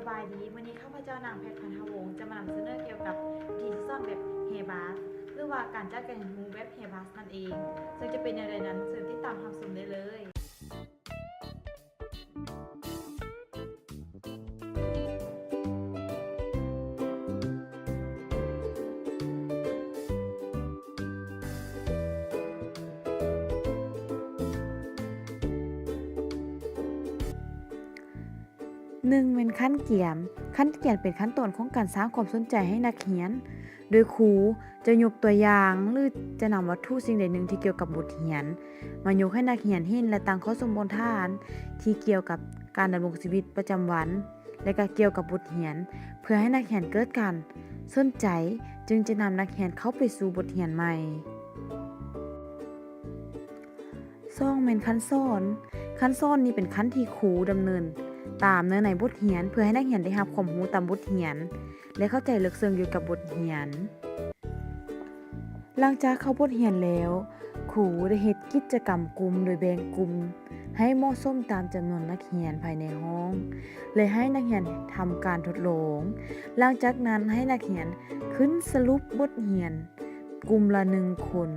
ສະບາຍດີ, ມື້ນີ້ຂ້າພະເຈົ້າ ນາງ ແພດ ພັນທະວົງ ຈະມານຳສະເໜີກ່ຽວກັບວິທີທີ່ສອນແບບແຮບາສ ຫຼືວ່າການຈັດການຮຽນຮູ້ແບບແຮບາສນັ້ນເອງ. ເຊິ່ງຈະເປັນແນວໃດນັ້ນ, ເຊີນຕິດຕາມຮັບຊົມໄດ້ເລີຍ. ໜຶ່ງແມ່ນຂັ້ນກຽມ. ຂັ້ນກຽມເປັນຂັ້ນຕອນຂອງການສ້າງຄວາມສົນໃຈໃຫ້ນັກຮຽນ, ໂດຍຄູຈະຍົກຕົວຢ່າງ ຫຼື ຈະນຳວັດຖຸສິ່ງໃດໜຶ່ງທີ່ກ່ຽວກັບບົດຮຽນ ມາຍົກໃຫ້ນັກຮຽນເຫັນ ແລະ ຕັ້ງຂໍ້ສົມມຸດຖານທີ່ກ່ຽວກັບການດຳລົງຊີວິດປະຈຳວັນ ແລະ ກໍກ່ຽວກັບບົດຮຽນ ເພື່ອໃຫ້ນັກຮຽນເກີດການສົນໃຈ, ຈຶ່ງຈະນຳນັກຮຽນເຂົ້າໄປສູ່ບົດຮຽນໃໝ່. ສອງແມ່ນຂັ້ນສອນ. ຂັ້ນສອນນີ້ເປັນຂັ້ນທີ່ຄູດຳເນີນຕາມເນື້ອໃນບົດຮຽນ ເພື່ອໃຫ້ນັກຮຽນໄດ້ຮັບຄວາມຮູ້ຕາມບົດຮຽນ ແລະ ເຂົ້າໃຈເລິກເຊິ່ງກ່ຽວກັບບົດຮຽນ. ຫຼັງຈາກເຂົ້າບົດຮຽນແລ້ວ, ຄູໄດ້ເຮັດກິດຈະກຳກຸ່ມໂດຍແບ່ງກຸ່ມໃຫ້ເໝາະສົມຕາມຈຳນວນນັກຮຽນພາຍໃນຫ້ອງ ແລະ ໃຫ້ນັກຮຽນທຳການທົດລອງ. ຫຼັງຈາກນັ້ນ, ໃຫ້ນັກຮຽນຂຶ້ນສະຫຼຸບບົດຮຽນ ກຸ່ມລະໜຶ່ງຄົນ.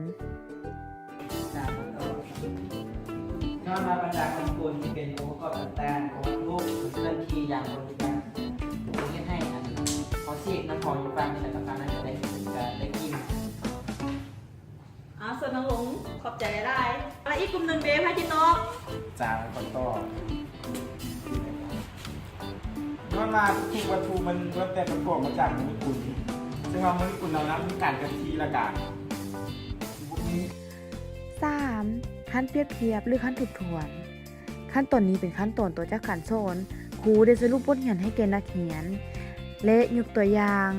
ຍ້ອນວ່າບັນດາຂອງຄົນທີ່ເປັນອົງປະກອບຕ່າງໆຂອງວັດຖຸ ມັນເຄື່ອນທີ່ຢ່າງບໍ່ໄດ້ ເຮັດໃຫ້ອັນ ພໍສີກນ້ຳຫອມຢູ່ປາກນີ້ ແລ້ວກໍປາກນັ້ນກໍໄດ້ ກໍໄດ້ກິ່ນ. ເອົາ ເຊີນນັ່ງລົງ. ຂອບໃຈຫຼາຍໆ. ແລ້ວອີກກຸ່ມໜຶ່ງເດ ໃຜຊິຕອບ? ຈາງ ຂໍຕອບ. ຍ້ອນວ່າທຸກວັດຖຸມັນລ້ວນແຕ່ປະກອບມາຈາກໂມເລກຸນ, ເຊິ່ງວ່າໂມເລກຸນເຫຼົ່ານັ້ນມີການເຄື່ອນທີ່ ແລະ ການ ສາມ ຂັ້ນປຽບທຽບ ຫຼື ຂັ້ນທົບທວນ. ຂັ້ນຕອນນີ້ເປັນຂັ້ນຕອນຕໍ່ຈາກການສອນ. ຄູໄດ້ສະຫຼຸບບົດຮຽນໃຫ້ແກ່ນັກຮຽນ ແລະ ຍົກຕົວຢ່າງ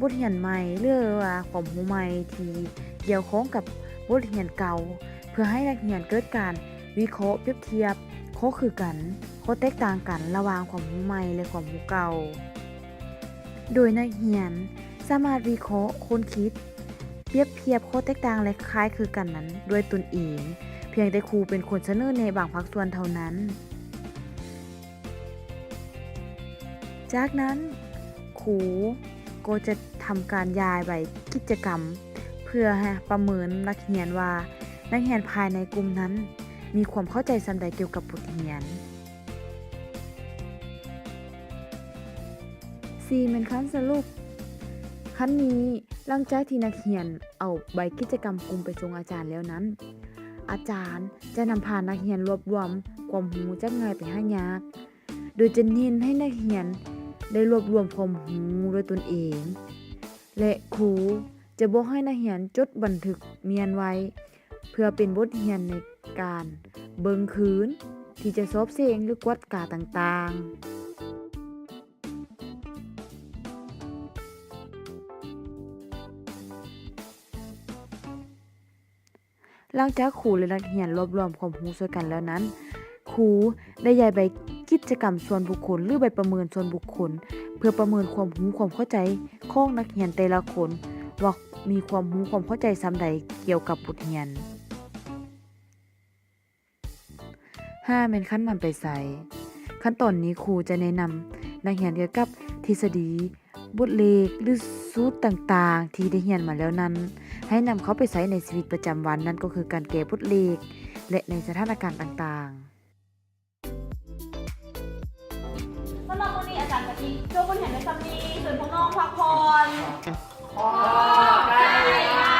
ບົດຮຽນໃໝ່ ຫຼືວ່າຄວາມຮູ້ໃໝ່ທີ່ກ່ຽວຂ້ອງກັບບົດຮຽນເກົ່າ ເພື່ອໃຫ້ນັກຮຽນເກີດການວິເຄາະປຽບທຽບຂໍ້ຄືກັນ, ຂໍ້ແຕກຕ່າງກັນລະຫວ່າງຄວາມຮູ້ໃໝ່ ແລະ ຄວາມຮູ້ເກົ່າ. ໂດຍນັກຮຽນສາມາດວິເຄາະ, ຄົ້ນຄິດ, ປຽບທຽບຂໍ້ແຕກຕ່າງ ແລະ ຄ້າຍຄືກັນນັ້ນດ້ວຍຕົນເອງ, ພຽງແຕ່ຄູເປັນຄົນສະເໜີແນະບາງພາກສ່ວນເທົ່ານັ້ນ. ຈາກນັ້ນ, ຄູກໍຈະທຳການຢາຍໃບກິດຈະກຳ ເພື່ອໃຫ້ປະເມີນນັກຮຽນວ່າ ນັກຮຽນພາຍໃນກຸ່ມນັ້ນມີຄວາມເຂົ້າໃຈສ່ຳໃດກ່ຽວກັບບົດຮຽນ. ສີ່ແມ່ນຂັ້ນສະຫຼຸບ. ຂັ້ນນີ້, ຫຼັງຈາກທີ່ນັກຮຽນເອົາໃບກິດຈະກຳກຸ່ມໄປສົ່ງອາຈານແລ້ວນັ້ນ, ອາຈານຈະນຳພານັກຮຽນລວບລວມຄວາມຮູ້ຈາກງ່າຍໄປຫາຍາກ, ໂດຍຈະເນັ້ນໃຫ້ນັກຮຽນໄດ້ລວບລວມຄວາມຮູ້ດ້ວຍຕົນເອງ ແລະ ຄູຈະບອກໃຫ້ນັກຮຽນຈົດບັນທຶກມ້ຽນໄວ້ ເພື່ອເປັນບົດຮຽນໃນການເບິ່ງຄືນທີ່ຈະສອບເສັງ ຫຼື ກວດກາຕ່າງໆ. ຫຼັງຈາກຄູ ແລະ ນັກຮຽນລວບລວມຄວາມຮູ້ຊ່ວຍກັນແລ້ວນັ້ນ, ຄູໄດ້ຢາຍໃບກິດຈະກຳສ່ວນບຸກຄົນ ຫຼື ໃບປະເມີນສ່ວນບຸກຄົນ ເພື່ອປະເມີນຄວາມຮູ້ຄວາມເຂົ້າໃຈຂອງນັກຮຽນແຕ່ລະຄົນ ວ່າມີຄວາມຮູ້ຄວາມເຂົ້າໃຈສ່ຳໃດກ່ຽວກັບບົດຮຽນ. ຫ້າແມ່ນຂັ້ນນຳໄປໃຊ້. ຂັ້ນຕອນນີ້ຄູຈະແນະນຳນັກຮຽນກ່ຽວກັບທິດສະດີ, ບົດເລກ ຫຼື ສູດຕ່າງໆທີ່ໄດ້ຮຽນມາແລ້ວນັ້ນ ໃຫ້ນຳເຂົ້າໄປໃຊ້ໃນຊີວິດປະຈຳວັນ, ນັ້ນກໍຄືການແກ້ບົດເລກ ແລະ ໃນສະຖານະການຕ່າງໆ. ສຳລັບມື້ນີ້ອາຈານກໍຊິຈົບບົດຮຽນໄວ້ສ່ຳນີ້. ເຊີນພວກນ້ອງພັກຜ່ອນ. ຂອບໃຈຫຼາ